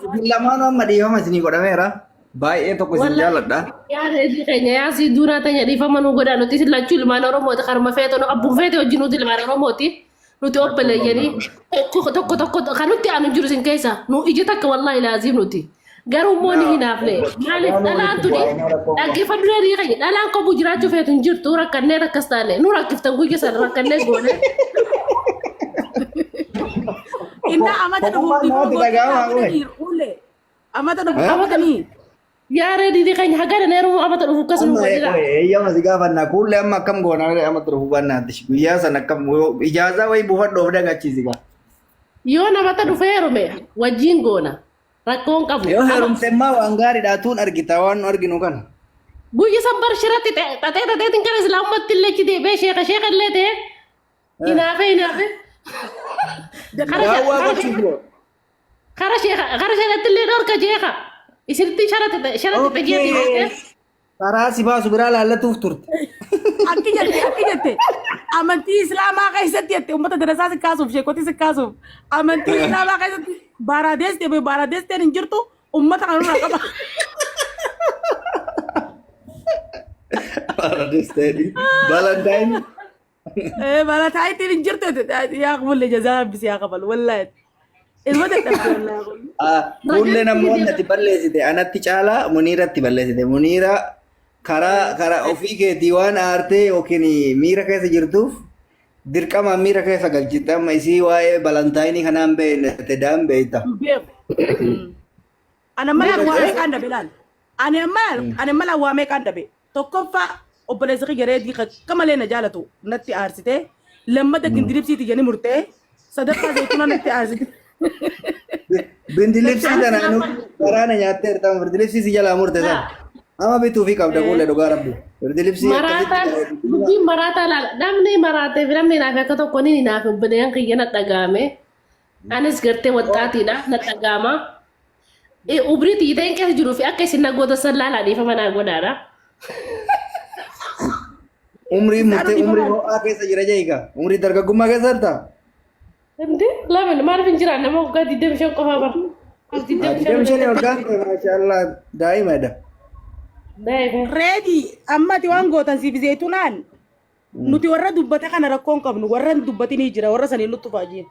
Isin lamaanuu amma dhiifama isinii godhameera. Baay'ee tokko isin Wallahi jaaladha. yaa reedii keenya yaa sii duunaa teenya dhiifama nuu godhaa nuti isin lachuu ilmaan Oromooti karma feete nu abbun feete wajjin nuti ilmaan Oromooti nuti obboleeyyanii tokko tokko tokko kan nutti aanu jiru isin keessa nu ija takka wallahi laaziim nuti garuu immoo ni hinaafne maaliif Lamaanuu dhalaan walitti tuni bu'aa homaa rakkoo hin qabu. dhaggeeffadhu reedii keenya dhalaan kobu jiraachuu feetu hin jirtu rakkannee akkas taane nu rakkiftan guyya sana rakkannee goone. Inna amata dhufuuf Kopummaan dhiifama namatti gootee dhaga'amaa naa qoy. godhanii ulle. Amata dhufu Eh? qabatanii. Yaa reedii keenya hagana neeruu amata dhufu akkas nu Amma godhina. eeyyama si gaafanna kuullee amma akkam goona amma dhufu bannaatti guyyaa sana akkam ijaazaa wayii buufadhu of dagachiisi gaa. Yoo namata dhufee heerume wajjin goona. Rakkoon qabu. Yoo Ama heerumte immoo waan gaariidha tuun argita waan nu arginu kana. guyya san bar shiratti xaxee xaxeetiin kana islaamumatti illee achi deebi'ee sheeka sheeka illee ta'e hinaafee hinaafee. Kara Daawwaa gochuuf yoo. kara sheeka kara sheekatti illee dhorka jeeka. Isinitti shara shara jeeti Okay. Karaa si baasu biraa laallatuuf turte. Akki jette akki jette amantii islaamaa keessatti jette uummata darasaa si kaasuuf sheekotii si kaasuuf amantii islaamaa keessatti baaraadees ta'e baaraadees ta'e hin jirtu uummata kanarraa qaba. Valentine. Barataa ittiin hin jirtu yaa qubulle jazaa rabbi si haa kafalu wallaahi. Ilma dadhabde wallaahi kun. Kuulleen ammoo wanni ati balleessite anatti caalaa Muniiratti balleessite. Muniira karaa karaa ofii keetii waan aartee yookiin miira keessa jirtuuf dirqamaan miira keessa galchite amma isii waa'ee balantaayinii kanaan beekne daan beekta. Hin beeku. Ana malaan waa meeqaan dhabe laal. Ani amma ani malaan waa meeqaan dhabe. Tokkoffaa obboleessi kiyya reedii akka malee na jaalatu natti aarsite. Lammata gindilibsii tiyya ni murtee. Sadaffaa zayituuna natti aarsite. Bindilibsii tana nu waraana nyaatteerta birdilibsii si jalaa murte sana. Ama bituufii qabda kuulee dhugaa rabbi. Birdilibsii Maraataan akkasitti dubbiin maraataa laala namni maraatee fi namni naafe akka tokko ni naafe obboleeyyan kiyya na dhagaame. Anis gartee waxxaatiidha na dhagaama. Umrii tiyyi ta'een keessa jiruu fi akka isin na gootan san laalaa dhiifama naa godhaadha. Umrii Isaanuu murtee dhiifama umrii ho'aa keessa jira jeeqa. Umrii dargaggummaa keessa jirta. Hindi lamin maaliif hin jiraanne nama waggaa 25 qofaa bara. Digdami shanii ol kaafte maashaallah daa'imadha. Daa'ima. Reedii amma ati waan gootan siif zayituunaan nuti warra dubbate kana rakkoo hin qabnu warra hin dubbatinii jira warra saniin nutti tufaa jiru.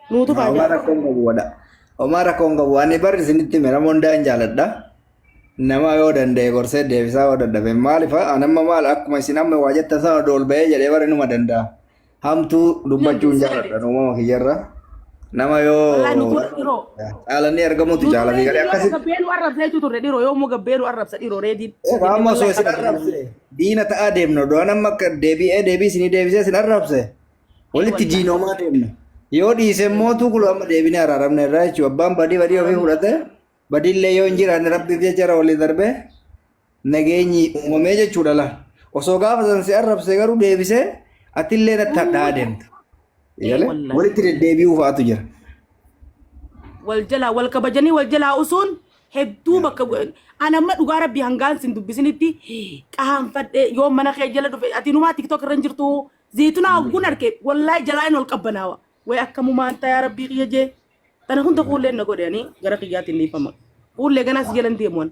Nuu tufaa Homaa jira. rakkoo hin qabu wadha. Homaa rakkoo hin qabu. Ani bar isinitti hime nama hundaa hin jaaladha. Nama yoo danda'e gorsee deebisaa yoo dadhabe maaliif ani amma maal akkuma isin amma waa jettan sana odoo ol ba'ee jedhee bara inuma danda'a. Hamtuu dubbachuu hin jaaladha uumama kiyyarra. Nama yoo Wallaahi nuti warra dhiroo. caalanii argamutu Nuti caala fi reedii galee yoo akkasitti. gabbeenu arrabsa jechuu turre dhiroo yoo immoo gabbeenu arrabsa dhiroo reediin. Amma osoo isin arrabse diina ta'aa deemna odoo amma akka deebi'ee deebii isinii deebisee isin arrabse walitti diinoomaa deemna. Yoo dhiise immoo tuqulu amma deebinee araaramne irraa jechuudha. Abbaan badii badii ofii fudhate badiillee yoo hin jiraanne rabbiif jecha irra walii darbee nageenyi uumamee jechuudha laa. Osoo gaafa san si arrabse garuu deebisee atillee natti hadhaa'aa deemta. Galee Wallahi. walitti deddeebi'uu fa'aatu jira. Wal jalaa wal kabajanii wal jalaa usuun hedduu bakka bu'e. Ani amma dhugaa rabbii hangaan sin dubbisinitti qaanfadhe yoo mana kee jala dhufe ati numaa tiktok irra hin jirtu zaytunaa hogguun arke wallahi jalaa hin ol qabbanaawa. Way akkamumaan tayaa rabbii kiyya jee. Tana hunda kuulleen na godhe ani gara kiyyaatiin dhiifama. Kuullee ganaa si jalan deemu ani.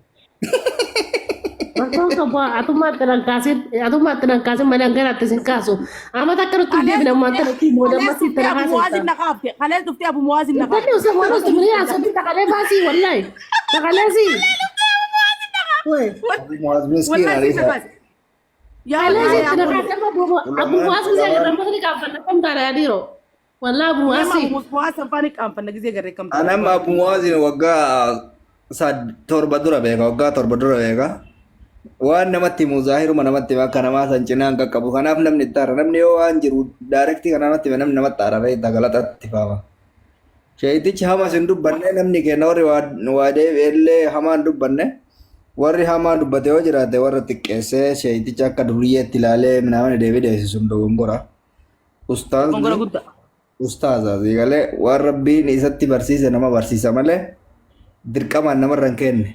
Rakkoon qabu atummaatti nan kaasin atummaatti nan kaasin malee hanganaatti sin kaasu. Amata akka nutti hin deebine ammaan tana itti booda Kalees ammas itti dhuftee na Abu Muwaazin haasofta. na kaafte. Kalees dhuftee Abu Muwaazin na kaafte. Intalli osoo waan osoo mini haasofti taqalee baasii wallahi. Taqalee sii. Abu Muaz miskiin Wallahi si ariisa. na kaase. Yaa Taqalee sii yaa itti na kaase Abu Muwaaz gisee agarra mukni qaanfanna kam taana yaa dhiiroo. Wallahi Abu Nama Muwaaz. Abu Muwaaz sanfaan qaanfanna gisee garree kam Ani amma Abu Muwaazin waggaa 7 dura beeka waggaa 7 dura beeka. Waan namatti himu zaahiruma namatti hima akka namaa san cinaa hin qaqqabu. Kanaaf namni itti aara. Namni yoo waan jiru daarektii kana namatti hime namni namatti aara beekta galatatti faama. Sheeytichi hamas hin dubbanne namni keenya warri waa deebi'ellee hamaa hin dubbanne warri hamaa dubbate yoo jiraate warra xiqqeessee sheeyticha akka duriyyeetti ilaalee minaamani deebii deessisu sun dogongora. Dogongora Ustaazni guddaa. ustaaza galee waan rabbiin isatti barsiise nama barsiisa malee dirqamaan namarra hin kenne.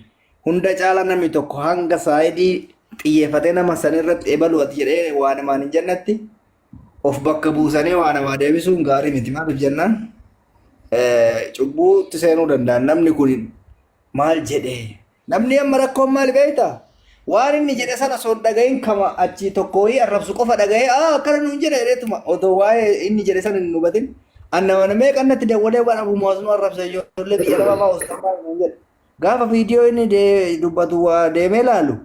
Hunda caalaa namni tokko hanga saayidii xiyyeeffatee nama sanirratti ebalu ati jedhee waa namaan hin jennetti of bakka buusanii waa namaa deebisuun gaarii miti. Maaliif jennaan Cubbuutti seenuu danda'an namni kun maal jedhee namni amma rakkoon maal beektaa waan inni jedhe sana osoo hin dhagahin kama achi tokko wayii arrabsu qofa dhagahee aa akkana nuun jedhe jedheetuma otoo waa'ee inni jedhe sana hin hubatin anna mana meeqa natti dawwalee waan abu moosnuu arrabsa ijoollee biyya lafaa maa osoo nuun jedhe gaafa viidiyoo inni dubbatu waa deemee laalu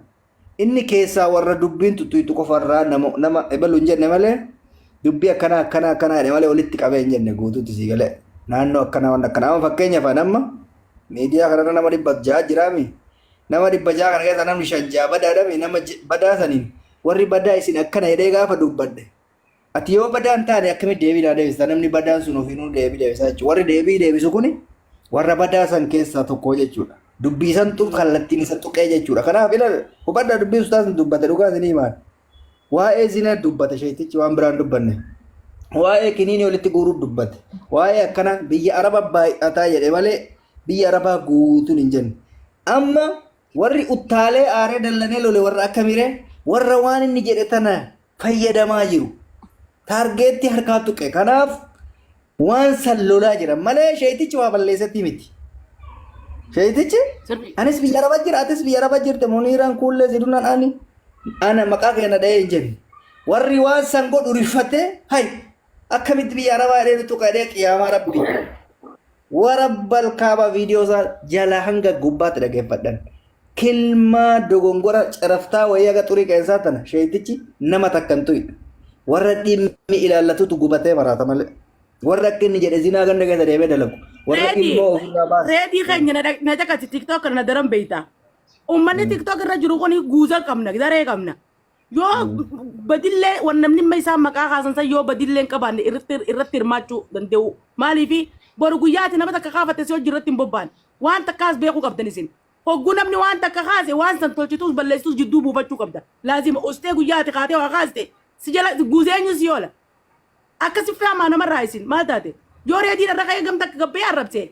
Inni keessaa warra dubbiin tuttuqxu qofarraa nama nama ebalu hin jenne malee dubbii akkanaa akkanaa akkanaa jedhe malee walitti qabee hin jenne guutuutti sii galee naannoo akkanaa waan akkanaa amma fakkeenyaaf ani amma miidiyaa kanarra nama 600 jiraami nama 600 kana keessa namni shan ja'a badaadhami nama badaa saniin warri badaa isin akkana jedhee gaafa dubbadhe Ati yoo badaa hin taane akkamitti deebii naa deebista? Namni badaan sun ofiinuu deebii deebisa jechuudha. Warri deebii deebisu kuni warra badaa san keessaa tokko jechuudha. Dubbii santu kallattiin isa tuqee jechuudha. Kanaaf ilaal hubadhaa dubbii ustaas dubbate dhugaa isinii himaan. Waa'ee zinaa dubbate sheektichi waan biraan dubbanne. Waa'ee kiniinii walitti guuruu dubbate. Waa'ee akkana biyya Araba baay'ataa jedhe malee biyya Arabaa guutuun hin jenne. Amma warri uttaalee aaree dallanee lole warra akkamiree warra waan inni jedhe tana fayyadamaa jiru. Taargeetti harkaa tuqe. Kanaaf waan san lolaa jiran malee sheeytichi waa balleessetti miti. Sheeytichi Sirrii. anis biyya araba jira atis biyya araba jirte muniiraan kuullee sidunan ani ana maqaa keenya dha'ee hin jenne. Warri waan san godhu rifatee hay akkamitti biyya arabaa jedhee nu tuqa jedhee qiyaamaa rabbi. Warabbal kaaba viidiyoo isaa jalaa hanga gubbaatti dhaggeeffadhan. Kilmaa dogongora caraftaa wayii haga xurii qeensaa tana sheeytichi nama takka hin tuyne. Warra dhimmi ilaallatutu gubatee maraata malee. Warra akka inni jedhe zinaa ganda keessa deemee dalagu. Warra Reedii ilmoo ofirraa baase. reedii keenya na caqasi tiktok kana na daran beeyta. Uummanni tiktok irra jiru kun guuza qabna daree qabna. Yoo badillee wan namni amma isaan maqaa kaasan san yoo badillee hin qabaanne irratti hirmaachuu danda'u. Maaliifi boru guyyaa ati nama takka kaafatte si hojii irratti hin bobba'an. Waan takkaas beekuu qabdan isin. Hogguu namni waan takka kaase waan san tolchituus balleessituus jidduu buufachuu qabda. Laazima ustee guyyaa ati kaatee waa kaaste si jala guuzee eenyu si oola. Akka si faamaa namarraa isin maal taate? Yoo reediin irra ka'ee gam takka gabbee arrabse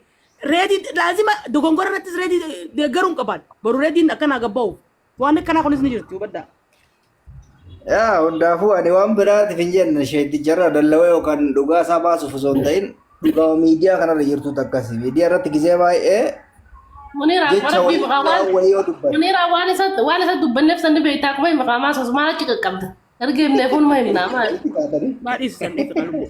reedii laazima dogongora irrattis reedii deeggaruu hin qaban. Boru reediin akkanaa gabba'uuf waan akkanaa kunis ni jirti hubadhaa. Yaa hundaafuu ani waan biraatiif hin jenne sheekticharra dallawee yookaan dhugaa isaa baasuuf osoo hin ta'in dhugaa miidiyaa kanarra jirtutu akkasi. Miidiyaa irratti gisee baay'ee Munira jecha rabbi wayii maqaa waan waan wayii yoo dubbate. Munira waan isa dubbanneef sanni beektaa akkuma maqaa maas osuma achi qaqqabda. Erga himneef hunuma himnaa maali? Maa dhiisisan dhiisi qalbu.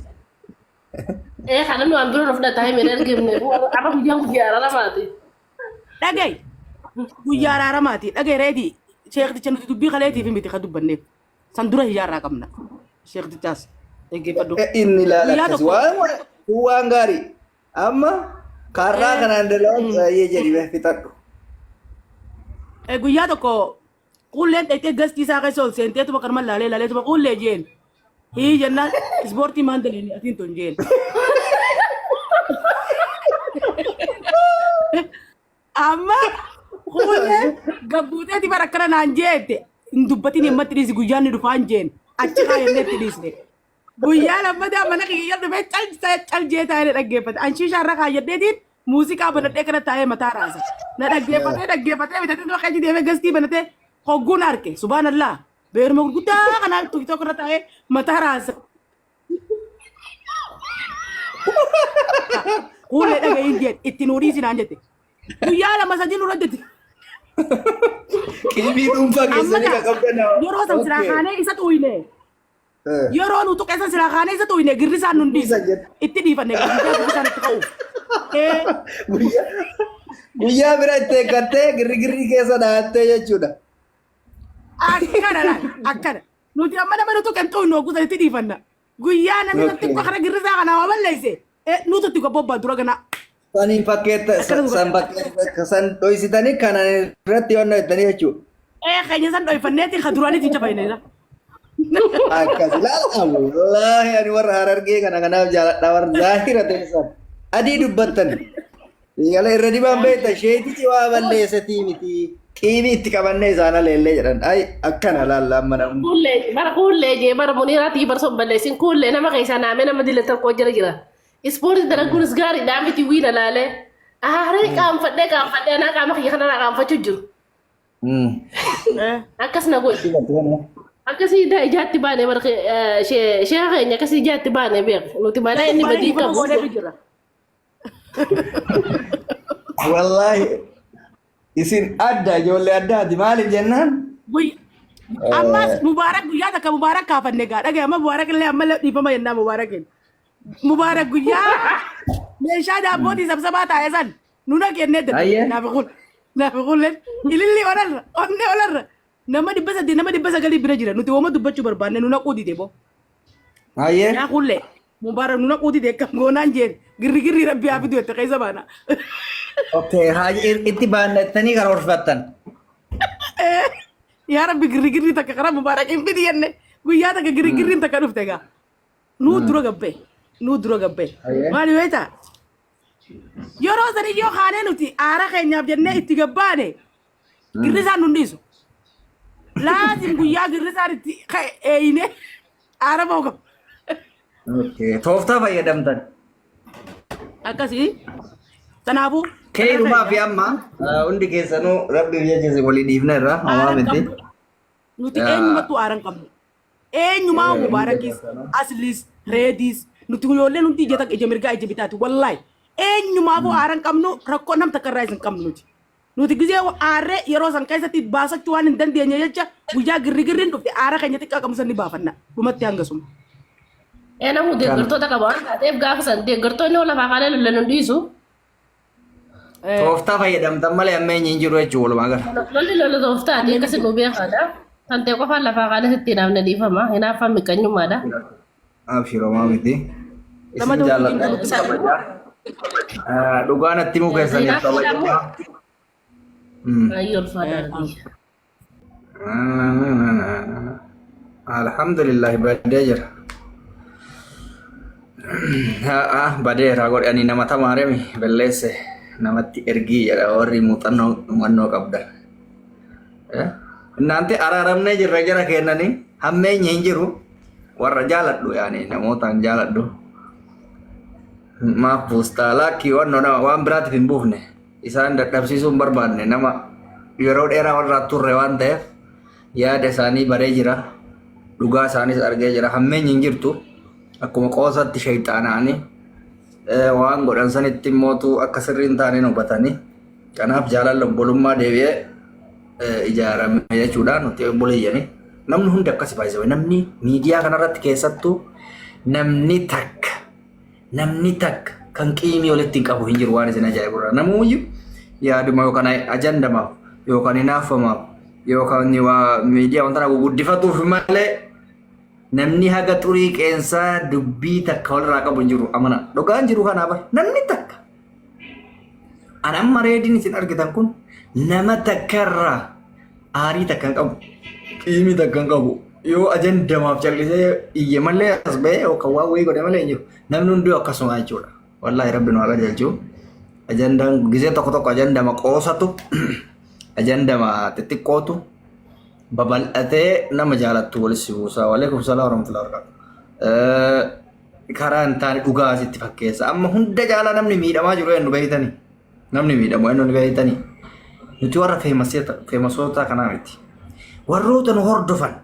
Ee kana nu waan biroo nu fudhataa himeen erga himneef arra guyyaan guyyaa araaramaati. Dhaga'i guyyaa araaramaati dhaga'i reedii sheekticha nuti dubbii kaleetiif miti ka dubbanneef san dura hiyyaarraa qabna sheektichaas dhaggeeffadhu. Inni ilaala Guyyaa akkas tokko waan kun waan gaarii. Amma kaarraa kanaan dalawaan baay'ee jedhi bee fixadhu. Guyyaa tokko kuulleen dhaqxee gastii isaa keessa ol seenteetuma kanuma laalee laaleetuma kuullee jeen. Hii jennaan ispoortii maan daleeni atiin tun jeen. Amma kuulleen gabbuuteeti bara akkana naan jeette hin dubbatin himmatti dhiisi guyyaan ni dhufaan jeen achi kaayannee itti dhiisne. Guyyaa lammataa mana kiyya dhufee cal cal jee taa'ee na dhaggeeffate. An shiishaa irra kaayyadheetiin muuziqaa banadhee kana taa'ee mataa raasa. Na dhaggeeffatee dhaggeeffatee bitatee bakka achi deemee gastii banatee hogguun arke subhaanallah. Beeruma gurguddaa kanaa tiktok irra taa'ee mataa raasa. Kuulee dhaga'iin jeen itti nuu dhiisi naan jette. Guyyaa lama sadii nurra jette. Qiibii dhuunfaa Amma keessanii gaa kan qabdan. yeroo san silaa kaanee isa xuuyne. Yeroo nu tuqe san silaa kaanee isa xuuyne girrisaan nun dhiisu. Isa jedhe. Itti dhiifanne guyyaa girrisaan itti ka'uuf. Ee Guyyaa guyyaa bira itti eeggattee girrigirrii keessa dhaattee jechuudha. Akkana laal akkana. Nuti amma nama nutu kan xuuynu hogguu san itti dhiifanna. Guyyaa namni san xiqqoo kana girrisaa kana waa balleesse. Nutu itti bobbaa dura ganaa. Saniin fakkeetta Akkana san fakkeetta san dhoysitanii kanan irratti yoon jettanii jechuudha. Keenya san dhoyfanneeti ka duraanitti jabayneera. Akkas ilaala wallaahi ani warra harargee kana kanaaf jaaladha warra zaahira ta'e san adii dubbattan. Yala irra dibaan beekta sheetichi waa balleessatii miti qiimii itti qabannee isaan aleellee jedhan ay akkana laalla amma namni. Kuullee bara kuullee jee bara muniiraatii bara son balleessin kuullee nama keessaa naamee nama dile tokko jira jira. Ispoortii dalaguunis gaariidhaa miti wiina laalee. Aaree qaanfadhee qaanfadhee anaa qaama kiyya kanarraa qaanfachuu jiru. Akkas na godhi. Akkasii daa ijaatti baane bara sheeka keenya akkasii ijaatti baane beek nuti malee inni badii qabu. Godhee jira. Wallaahi isin adda ijoollee addaati maaliif jennaan Ammas Mubaarak guyyaa takka Mubaarak kaafanne gaa dhagaye amma Mubaarak illee ammallee dhiifama jennaa Mubaarakiin. Mubaarak guyyaa meeshaa daabbootii sabsabaa taa'e san nuna kennee dadhabe Ayyee. naafi kun naafi kulleen ililli olarra onnee olarra nama 800 nama 900 bira jira nuti wooma dubbachuu barbaanne nuna quudite boo. Ayyee. Yaa kullee Mubaarak nuna quudite akkam goonaan jeen girri girri rabbi haa fidu jette keessa baana. Okay, haaji itti baannettanii karoorfattan. Yaa rabbi girri girri takka karaa Mubaarak hin fidi jenne guyyaa takka girri girriin takka dhufte gaa. Nuu dura gabbee nuu dura gabbee. Ayyee. Maali beektaa? Yeroo sanii yoo kaanee nuti aara keenyaaf jennee itti gabbaane girrisaan nun dhiisu. Laazim guyyaa girrisaan itti ka'e eeyine aara ba'u qaba. Okay, tooftaa fayyadamtan. Akkasii. Kanaafuu. Keerumaa fi amma hundi keessanuu rabbiif jecha isin walii dhiifna irraa homaa Aara miti. qabdu. Nuti Yaa. eenyumattuu aara hin qabnu. Eenyumaa Mubaarakis, Asliis, Reediis, nuti ijoolleen hundi ija takka ija mirgaa ija bitaati wallaahi. Eenyumaafuu aara hin qabnu rakkoo nam takka irraa hin qabnu nuti. Nuti gizee aarree yeroo san keessatti baasachuu waan hin dandeenye jecha guyyaa girrigirriin dhufte aara keenya xiqqaa qabnu san ni baafanna. Dhumatti hangasuma. Ee namuu deeggartoota qaba waan taateef gaafa san deeggartoonni yoo lafaa kaanee lollan hin dhiisu. Tooftaa fayyadamtan malee ammeenyi hin jiru jechuudha walumaa gala. Lolli lola tooftaati akkasi nu beekaadha. Kan ta'e qofaan lafaa kaanee sitti hinaafne dhiifama. Hinaaffaan miqqanyummaadha. Abshir homaa miti. Nama Isin tokko jaalladha. wajjin Isin kabaja. Dhugaa natti himuu keessaniif Hinaaffaadha immoo. kabaja. Ayyoo ulfaadha rabbi. Alhamdulillah badee jira. Badeera godhe ani nama tamaaremi balleesse namatti ergii jedha warri muuxannoo hubannoo qabdan. Innaanti araaramnee jirra jara kennanii hammeenyi hin jiru warra jaaladhu yaani namootaan jaaladhu. Maaf buustaa laakkii waan biraatiif hin buufne. Isaan dadhabsiisuu hin barbaanne nama yeroo dheeraa warraa turre waan ta'eef yaada isaanii baree jira. Dhugaa isaaniis argee jira. Hammeenyi hin jirtu. Akkuma qoosatti shayxaanaanii waan godhan sanitti immootu akka sirrii hin taane hubatanii. Kanaaf jaalalli obbolummaa deebi'ee ijaarame jechuudha nuti obboleeyyani. Namni hundi akkasi baay'isame. Namni miidiyaa kanarratti keessattuu namni takka Namni takka kan qiimii walitti hin qabu hin jiru waan isin ajaa'ibu irraa. Namuuyyu yaaduma yookaan ajandamaaf yookaan hinaaffamaaf yookaan waa miidiyaa wanta kana guddifatuuf malee namni haga xurii qeensaa dubbii takka walirraa qabu hin jiru amana. Dhugaan jiru kanaa bar namni takka. An amma reediin isin argitan kun nama takka irraa aarii takka hin qabu. Qiimii takka hin qabu. Yoo ajandamaaf callisee iyye malee as ba'ee yookaan waan wayii godhe malee hin jiru. Namni hunduu akkasuma jechuudha. Wallaahi rabbi nu haa qajeelchu. Ajandaan gizee tokko tokko ajandama qoosatu ajandama xixiqqootu babal'atee nama jaalattu walitti si buusa. Waleekum salaam warahmatullahi wabarakatuh. Karaa hin taane dhugaa sitti fakkeessa. Amma hunda caalaa namni miidhamaa jiru eenyu beektanii? Namni miidhamu eenyu ni beektanii? Nuti warra feemasoota kanaa miti. Warroota nu hordofan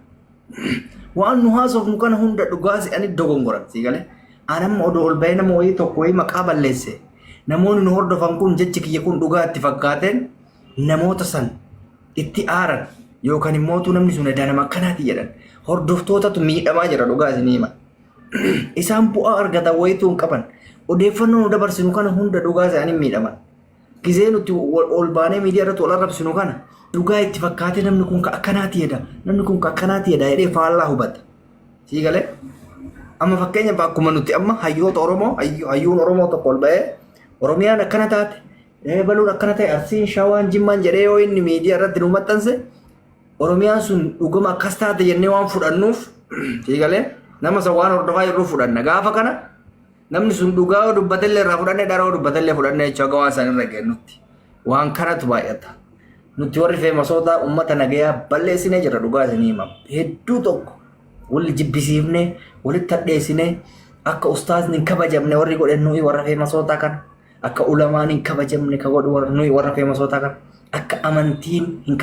waan nu haasofnu kana hunda dhugaa se'anii dogongoran sii galee. An amma odoo ol bahee nama wayii tokko wayii maqaa balleesse namoonni nu hordofan kun jechi kiyya kun dhugaa itti fakkaateen namoota san itti aaran yookaan immootu namni sun edaa nama akkanaati jedhan hordoftootatu miidhamaa jira dhugaa isinii hima. Isaan bu'aa argatan wayituu hin qaban. Odeeffannoo nu dabarsinu kana hunda dhugaa isaanii miidhaman. Gizee nuti ol baanee miidiyaa irratti wal arrabsinu kana dhugaa itti fakkaatee namni kun ka akkanaati jedha namni kun ka akkanaati jedha jedhee faallaa hubata. Sii galee? Amma fakkeenyaaf akkuma nuti amma hayyoota Oromoo hayyuun Oromoo tokko ol ba'ee Oromiyaan akkana taate baluun akkana ta'e Arsiin Shawaan Jimmaan jedhee yoo inni miidiyaa irratti nu maxxanse Oromiyaan sun dhuguma akkas taate jennee waan fudhannuuf sii galee nama san waan hordofaa jirruuf fudhanna. Gaafa kana namni sun dhugaa yoo dubbatellee irraa fudhannee dhara yoo dubbatellee fudhannee jechuudha haga waan san irra geennutti. Waan kanatu baay'ata. Nuti warri feemasoota uummata nagayaa balleessinee jirra dhugaa isinii hima. Hedduu tokko wal jibbisiifnee walitti hadheessinee akka ustaazni hin kabajamne warri godhe nuyi warra feemasoota kana. Akka ulamaan hin kabajamne ka godhu nuyi warra feemasoota kana. Akka amantiin hin